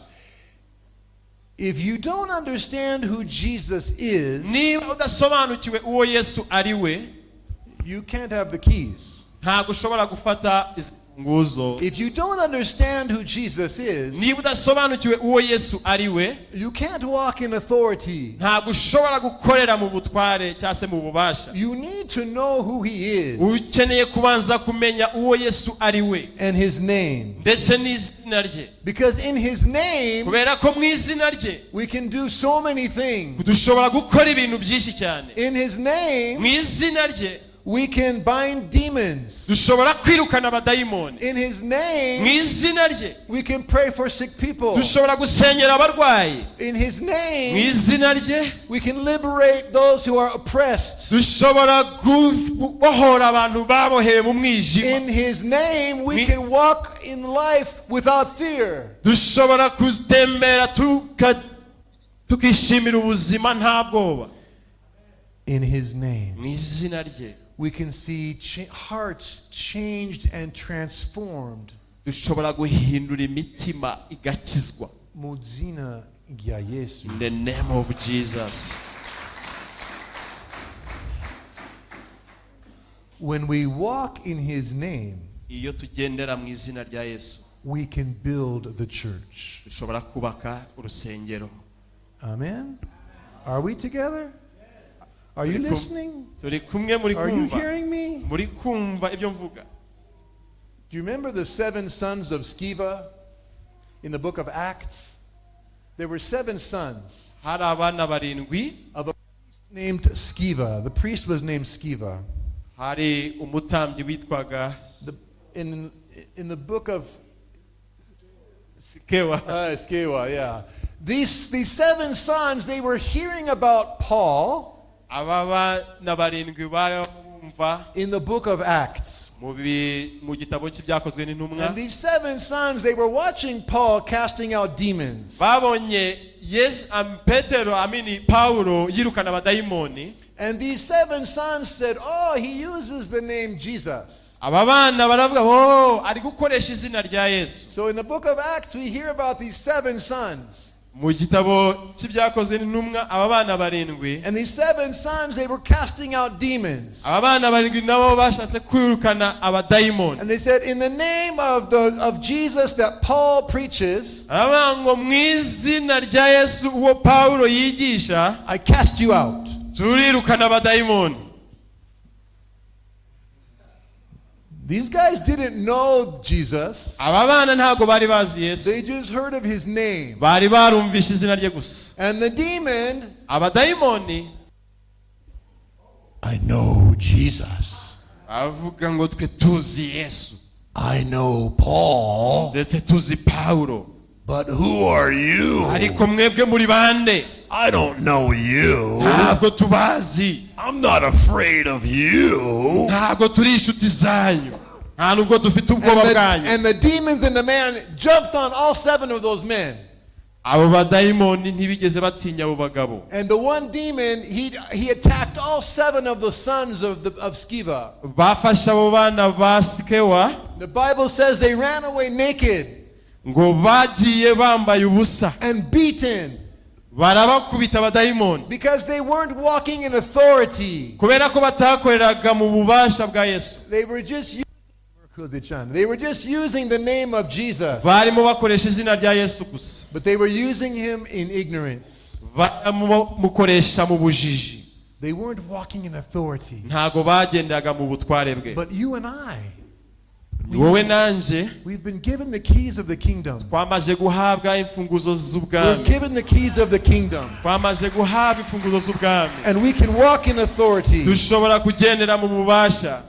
If you don't understand who Jesus is, Niba udasobanukiwe uwo Yesu ari we you can't have the keys. Ntabwo ushobora gufata izi Imfunguzo. If you don't understand who Jesus is, Niba udasobanukiwe uwo Yesu ari we, you can't walk in authority. ntabwo ushobora gukorera mu butware cyangwa se mu bubasha. You need to know who he is Ukeneye kubanza kumenya uwo Yesu ari we and his name. ndetse n'izina rye. Because in his name, Kubera ko mu izina rye we can do so many things. dushobora gukora ibintu byinshi cyane. In his Mu name, izina rye we can bind demons. dushobora kwirukana abadayimoni. In his Mu name, izina rye we can pray for sick people. dushobora gusengera abarwayi. In his Mu name, izina rye we can liberate those who are oppressed. dushobora kubohora abantu babohewe mu mwijima. In his name, we can walk in life without fear. Dushobora gutembera tukishimira ubuzima nta bwoba. In his name, Mu izina rye we can see hearts changed and transformed. dushobora guhindura imitima igakizwa. Muzina rya Yesu. In the name of Jesus. When we walk in his name, Iyo tugendera mu izina rya Yesu, we can build the church. dushobora kubaka urusengero. Amen? Are we together? Are you listening? Turi kumwe? Muri Are you kumva? hearing me? Muri kumva ibyo mvuga? Do you remember the seven sons of Sceva in the book of Acts? There were seven sons Hari abana barindwi. Of a priest named Sceva. The priest was named Sceva. Hari umutambyi witwaga In the book of Sikewa. Sceva, yeah. These seven sons, they were hearing about Paul Aba bana barindwi bari bumva in the book of Acts. mu gitabo cy'Ibyakozwe n'Intumwa. And these seven sons, they were watching Paul casting out demons. Babonye Yesu Petero amini Pawulo yirukana abadayimoni. And these seven sons said, "Oh, he uses the name Jesus." Aba bana baravuga, "Oh, ari gukoresha izina rya Yesu." So in the book of Acts, we hear about these seven sons. Mu gitabo cy'Ibyakozwe n'Intumwa, aba bana barindwi, And these seven sons, they were casting out demons. aba bana barindwi nabo bashatse kwirukana abadayimoni. And they said, "In the name of Jesus that Paul preaches, Aravuga ngo mu izina rya Yesu uwo Pawulo yigisha, I cast you out." turirukana abadayimoni. These guys didn't know Jesus. Aba bana ntabwo bari bazi Yesu. They just heard of his name. Bari barumvishe izina rye gusa. And the demon, Abadayimoni "I know Jesus. avuga ngo twe tuzi Yesu, I know Paul. ndetse tuzi Pawulo, But who are you? ariko mwebwe muri bande? I don't know you. Ntabwo tubazi. I'm not afraid of you." Ntabwo turi inshuti zanyu, nta nubwo dufite ubwoba bwanyu. And the demons and the man jumped on all seven of those men. Abo badayimoni ntibigeze batinya abo bagabo. And the one demon, he attacked all seven of the sons of Sceva. Bafashe abo bana ba Sikewa. The Bible says they ran away naked Ngo bagiye bambaye ubusa and beaten barabakubita abadayimoni because they weren't walking in authority. Kubera ko batakoreraga mu bubasha bwa Yesu. They were just using the name of Jesus, Barimo bakoresha izina rya Yesu gusa. But they were using him in ignorance. Baramukoresha mu bujiji. They weren't walking in authority. Ntago bagendaga mu butware bwe. But you and I, Wowe nanjye, we've been given the keys of the kingdom. Twamaze guhabwa imfunguzo We're z'ubwami. Given the keys of the kingdom. Twamaze guhabwa imfunguzo z'ubwami. And we can walk in authority. Dushobora kugendera mu bubasha.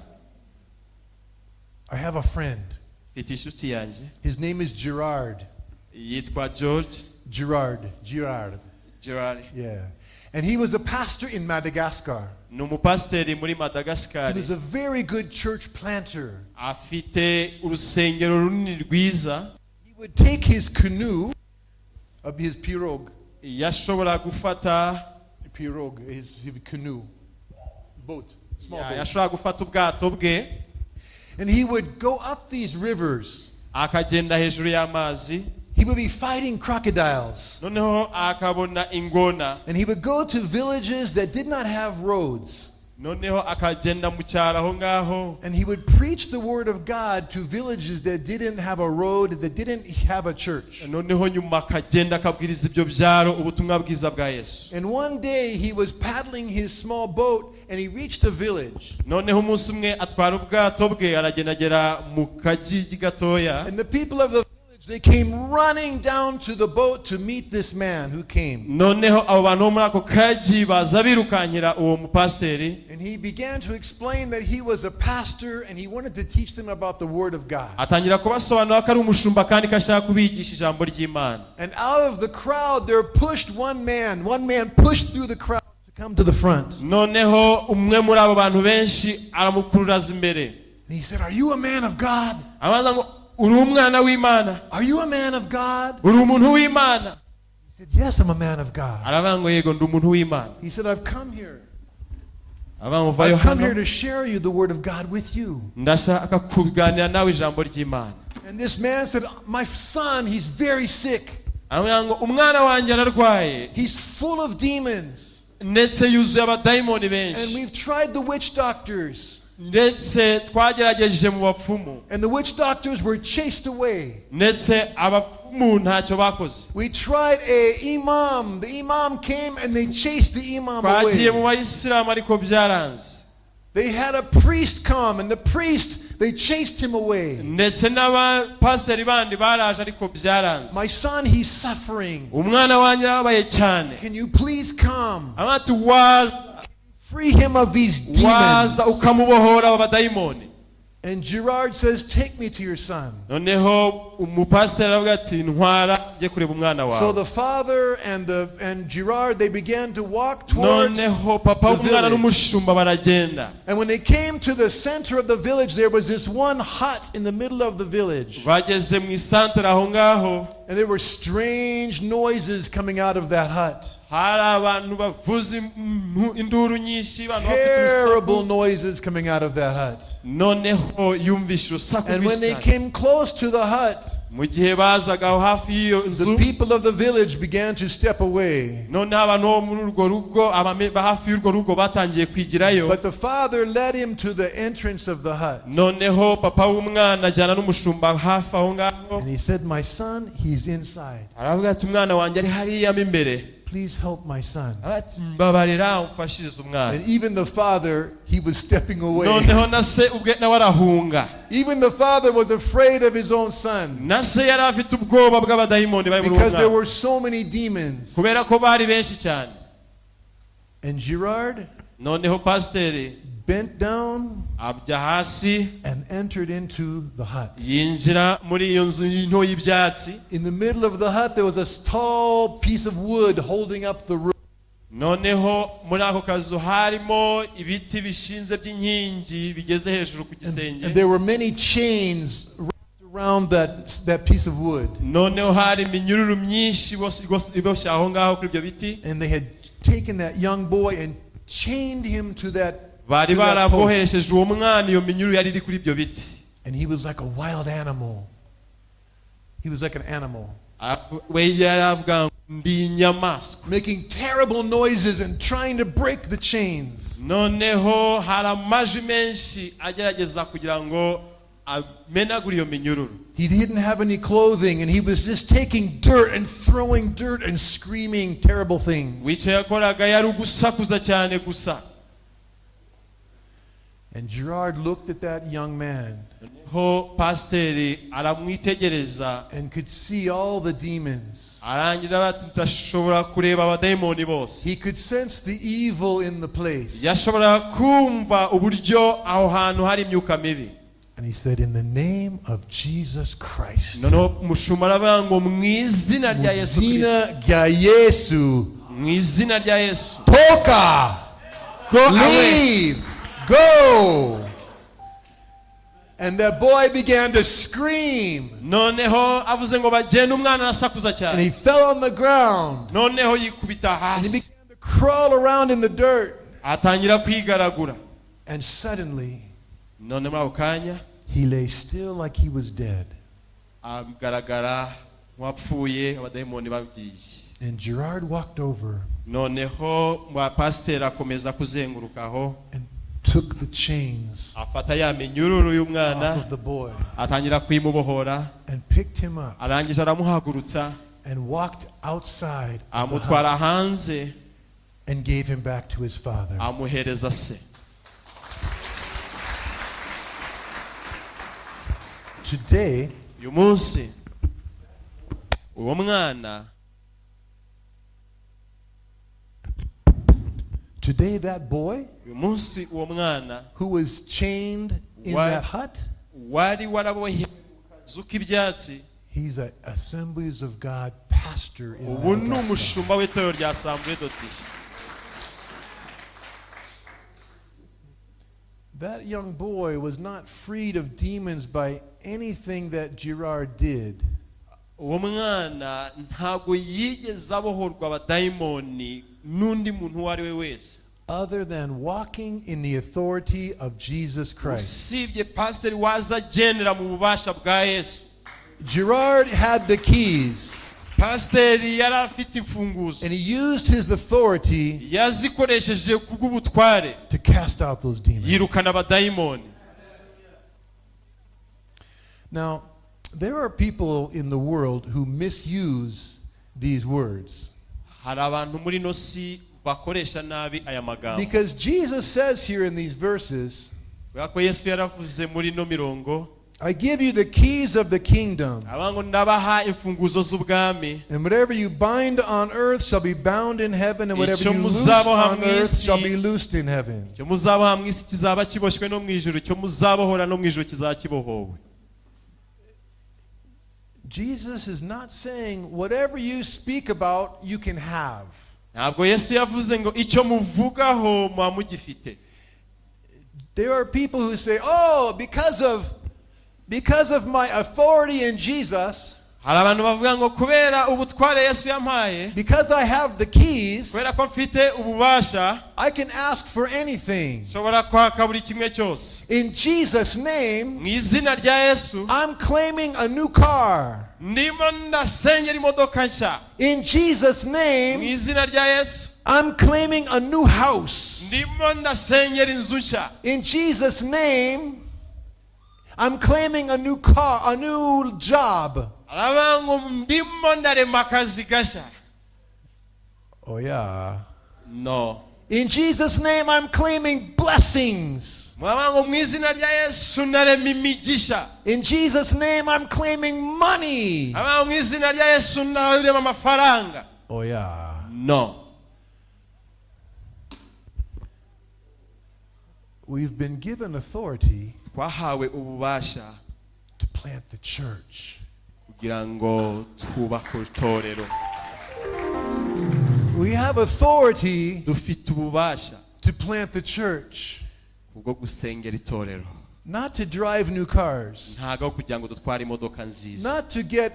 I have a friend. Mfite inshuti yanjye. His name is Gerard. Yitwa George. Gerard. Gerard. Gerard. Yeah. And he was a pastor in Madagascar. Ni umupasiteri muri He Madagascar. was a very good church planter. Afite urusengero runini rwiza. He would take his canoe, of his pirogue, Yashobora gufata pirogue, his canoe, boat, small boat. Yashobora gufata ubwato bwe And he would go up these rivers. Akagenda hejuru y'amazi. He would be fighting crocodiles. Noneho akabona ingona. And he would go to villages that did not have roads. Noneho akagenda mu cyaro aho ngaho. And he would preach the word of God to villages that didn't have a road, that didn't have a church. Noneho nyuma akagenda akabwiriza ibyo byaro ubutumwa bwiza bwa Yesu. And one day he was paddling his small boat and he reached a village. Noneho umunsi umwe atwara ubwato bwe aragenda agera mu kagigi gatoya. And the people of the village, they came running down to the boat to meet this man who came. Noneho abo bantu bo muri ako kagi baza birukankira uwo mupasiteri. And he began to explain that he was a pastor and he wanted to teach them about the word of God. Atangira kubasobanurira ko ari umushumba kandi ko ashaka kubigisha ijambo ry'Imana. And out of the crowd there pushed one man. One man pushed through the crowd to come to the front. Noneho umwe muri abo bantu benshi aramukurura aza imbere. And he said, "Are you a man of God? Abaza ngo uri umwana w'Imana? Are you a man of God?" Uri umuntu w'Imana? He said, "Yes, I'm a man of God." Aravuga ngo yego ndi umuntu w'Imana. He said, "I've come here. Aravuga ngo vayo I've come here hano to share you the word of God with you." ndashaka kuganira nawe ijambo ry'Imana. And this man said, "My son, he's very sick. Aravuga ngo umwana wanjye ararwaye He's full of demons. Ndetse yuzuye abadayimoni And benshi we've tried the witch doctors. Ndetse twagerageje mu bapfumu And the witch doctors were chased away. Ndetse abapfumu ntacyo bakoze. We tried a imam. The imam came and they chased the imam Twagiye mu away. bayisilamu ariko byaranze. They had a priest come, and the priest, they chased him away. Ndetse n'abapasiteri bandi baraje ariko byaranze. My son, he's suffering. Umwana wanjye arababaye cyane. Can you please come? Aravuga ati waza Free him of these demons." waza ukamubohora aba badayimoni. And Gerard says, "Take me to your son." Noneho umupasiteri aravuga ati ntwara njye kureba umwana So wawe. the father and Gerard, they began to walk towards Noneho papa the w'umwana village. N'umushumba baragenda. And when they came to the center of the village, there was this one hut in the middle of the village. Bageze mu isantere aho ngaho. And there were strange noises coming out of that hut. Hari abantu bavuza induru nyinshi abantu bafite Terrible urusaku. Noises coming out of that hut. Noneho yumvishe urusaku And when rwinshi they cyane. Came close to the hut, Mu gihe bazaga aho hafi y'iyo the nzu people of the village began to step away. Noneho abantu bo muri urwo rugo ba hafi y'urwo rugo batangiye kwigirayo. But the father led him to the entrance of the hut. Noneho papa w'umwana ajyana n'umushumba hafi aho ngaho. And he said, "My son, he's inside. Aravuga ati umwana wanjye ari hariya mo imbere. Please help my son." Aravuga ati mbabarira umfashirize umwana. And even the father, he was stepping away. Noneho na se ubwe nawe arahunga. Even the father was afraid of his own son Na se yari afite ubwoba bw'abadayimoni bari muri uwo because there mwana were so many demons. kubera ko bari benshi cyane. And Gerard Noneho pasiteri bent down ajya hasi and entered into the hut. Yinjira muri iyo nzu nto y'ibyatsi. In the middle of the hut, there was a tall piece of wood holding up the roof. Noneho muri ako kazu harimo ibiti bishinze by'inkingi bigeze hejuru ku gisenge. And there were many chains wrapped around that piece of wood. Noneho hari iminyururu myinshi iboshye aho ngaho kuri ibyo biti. And they had taken that young boy and chained him to that, Bari to that post. barabohesheje uwo mwana iyo minyururu yari iri kuri ibyo biti. And he was like a wild animal. He was like an animal, We yaravuga ngo ndi inyamaswa making terrible noises and trying to break the chains. Noneho hari amajwi menshi agerageza kugira ngo amenagure iyo minyururu. He didn't have any clothing, and he was just taking dirt and throwing dirt and screaming terrible things. Icyo yakoraga yari ugusakuza cyane gusa. And Gerard looked at that young man Noneho pasiteri aramwitegereza and could see all the demons. Arangira ati ndashobora kureba abadayimoni bose. He could sense the evil in the place. Yashoboraga kumva uburyo aho hantu hari imyuka mibi. And he said, "In the name of Jesus Christ." Noneho umushumba aravuga ngo mu izina rya Yesu Kirisito. Mu izina rya Yesu. Mu izina rya Yesu. Toka! Go away. Leave! Go! And that boy began to scream. Noneho avuze ngo bagende umwana arasakuza And cyane. He fell on the ground. Noneho yikubita And he hasi. Began to crawl around in the dirt. Atangira kwigaragura. And suddenly, None muri ako kanya he lay still like he was dead. Agaragara nk'uwapfuye abadayimoni bagiye. And Gerard walked over Noneho pasiteri akomeza kuzenguruka aho, and took the chains afata ya minyururu y'umwana, off of the boy atangira kuyimubohora, and picked him up arangije aramuhagurutsa, and walked outside of the amutwara house hanze, and gave him back to his father. Amuhereza se. Today, Uyu munsi uwo mwana, today that boy uyu munsi uwo mwana who was chained in Why- that hut, wari warabohewe mu kazu k'ibyatsi, he's an Assemblies of God pastor in ubu ni Madagascar. umushumba w'itorero rya Assemblée de Dieu. That young boy was not freed of demons by anything that Gerard did. Uwo mwana ntabwo yigeze abohorwa abadayimoni n'undi muntu uwo ari we wese other than walking in the authority of Jesus Christ. Usibye pasiteri waza agendera mu bubasha bwa Yesu. Gerard had the keys, Pasiteri yari afite imfunguzo, and he used his authority yazikoresheje kubw'ubutware to cast out those demons. yirukana abadayimoni. Now, there are people in the world who misuse these words. Hari abantu muri ino si bakoresha nabi aya magambo. Because Jesus says here in these verses, Kubera ko Yesu yaravuze muri ino mirongo, "I give you the keys of the kingdom. Aba ngo ndabaha imfunguzo z'ubwami, And whatever you bind on earth shall be bound in heaven, and whatever Icyo you loose muzaboha on mu earth isi- shall be loosed in heaven." icyo muzaboha mu isi kizaba kiboshywe no mu ijuru, icyo muzabohora no mu ijuru kizaba kibohowe. Jesus is not saying whatever you speak about, you can have. Ntabwo Yesu yavuze ngo icyo muvugaho muba mugifite. There are people who say, "Oh, because of my authority in Jesus, Hari abantu bavuga ngo kubera ubutware Yesu yampaye, because I have the keys, kubera ko mfite ububasha, I can ask for anything. Nshobora kwaka buri kimwe cyose. In Jesus' name, Mu izina rya Yesu, I'm claiming a new car. Ndimo ndasengera imodoka nshya. In Jesus' Mu name, izina rya Yesu, I'm claiming a new house. Ndimo ndasengera inzu nshya. In Jesus' name, I'm claiming a new car, a new job." Aravuga ngo ndimo ndarema akazi gashya. Oh, yeah. No. In Jesus' name, I'm claiming blessings. Muravuga ngo mu izina rya Yesu ndarema imigisha. In Jesus' name, I'm claiming money. Aravuga ngo mu izina rya Yesu ndarema amafaranga. Oh, yeah. No. We've been given authority Twahawe ububasha to plant the church. Kugira ngo twubake itorero. We have authority Dufite ububasha to plant the church, kubwo gusengera itorero, not to drive new cars, ntabwo ari kugira ngo dutware imodoka nziza, not to get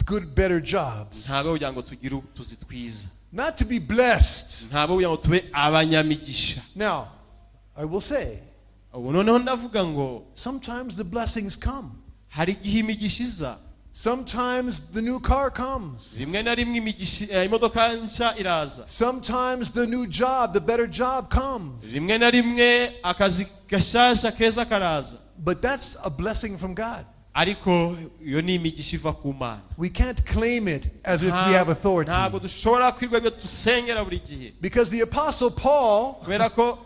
good, better jobs, ntabwo ari kugira ngo tugire utuzi twiza, not to be blessed. Ntabwo kugira ngo tube abanyamigisha. Now, I will say, Ubu noneho ndavuga ngo, sometimes the blessings come. Hari igihe imigisha iza. Sometimes the new car comes. Rimwe na rimwe imigisha imodoka nshya iraza. Sometimes the new job, the better job comes. Rimwe na rimwe akazi gashyashya keza karaza. But that's a blessing from God. Ariko iyo ni imigisha iva ku Mana. We can't claim it as if we have authority. Ntabwo dushobora kwirwa ibyo dusengera buri gihe. Because the Apostle Paul, Kubera ko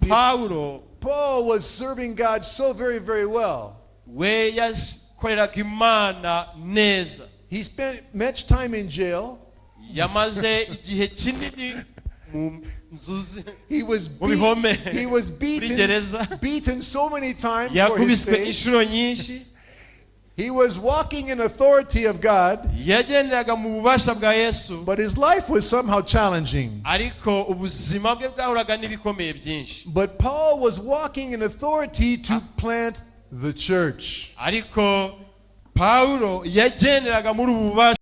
Pawulo, Paul was serving God so very, very well. We yakoreraga Imana neza. He spent much time in jail. Yamaze igihe kinini mu nzu ze, He was mu bihome, he was muri beaten, gereza. beaten so many times for his Yakubiswe faith. inshuro nyinshi. He was walking in authority of God, Yagenderaga mu bubasha bwa Yesu, but his life was somehow challenging. Ariko ubuzima bwe bwahuraga n'ibikomeye byinshi. But Paul was walking in authority to plant the church. Ariko Pawulo yagenderaga muri ubu bubasha.